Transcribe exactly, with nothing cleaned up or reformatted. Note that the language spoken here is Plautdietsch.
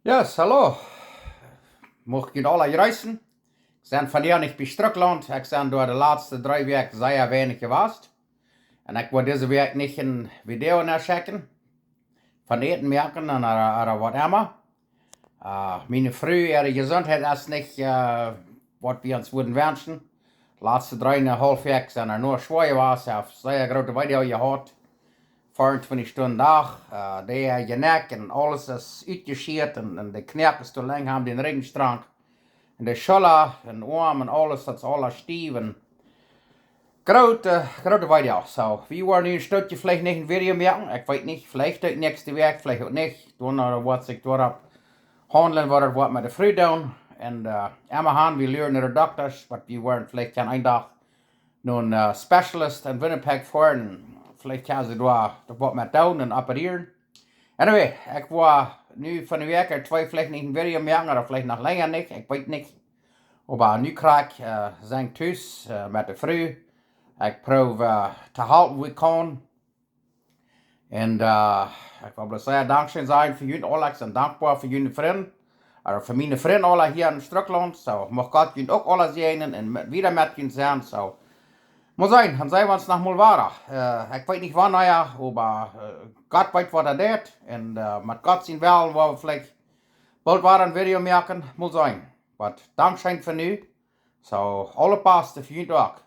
Yes, hallo. Mucht junt aula jreessen. Ekj sie vondoag nich bie Strucklaunt. Ekj sie doa de latste dree Wäakj sea weinich jewast. Un ekj woa dise Wäakj nich een Video noschekjen von Äten moaken un, äh, ooda waut emma. Äh, miene Fru äare Jesuntheit es nich, äh, waut wie ons wudden wenschen. Latste dree un een haulf Wäakj sent äa noch schwoa jewast. Hee haft sea groote Weedoag jehaut. Veeauntwintich Stunden Dach, äh, de Jeneck un aules es utjeschieet un, un de Knoakes es too lang, haben dän Rigjen strank. Un de Schulla un Oam un aules, daut es aules stiew un groote, groote Weedoag. So, wie woaren nu een Stootje veleicht nich een Video moaken. Ekj weet nich, veleicht de näakjste Wäakj, veleicht uk nich. Dan, äh, woat sikj doaropp aunkomen, waut et woat met de Fru doonen. Un, äh, emma han, wie luaren no de Doktasch, oba wie woaren veleicht kjennen een Dach no een, äh, Specialist en Winnipeg foaren. Veleicht kjennen see doa, doa waut met doonen un operieren. Anyway, ekj woa nu von de Wäakj twee veleicht nich een Video moaken, ooda veleicht noch lenja nich, ekj weet nich. Oba nu krakjt, äh, sie ekj tus, äh, met de Fru. Ekj proow, äh, to halpen woo ekj kaun. Un, äh, ekj well bloos sea dankscheen sajen fa junt aula. Ekj sie dankboa fa june Frind. Ooda fa miene Frind aula hia en Strucklaunt. So, mucht Gott junt uk aula säajnen un met, wieda met junt sennen. So, mol seenen, dan seenen wie ons noch mol wada. Äh, ekj weet nich wanea, oba, äh, Gott weet waut hee deit. Un, äh, met Gott sien Wellen woa wie veleicht boolt wada een Video moaken. Mol seenen. Oba dankscheen fa nu. So, aule Baste fa junt uk.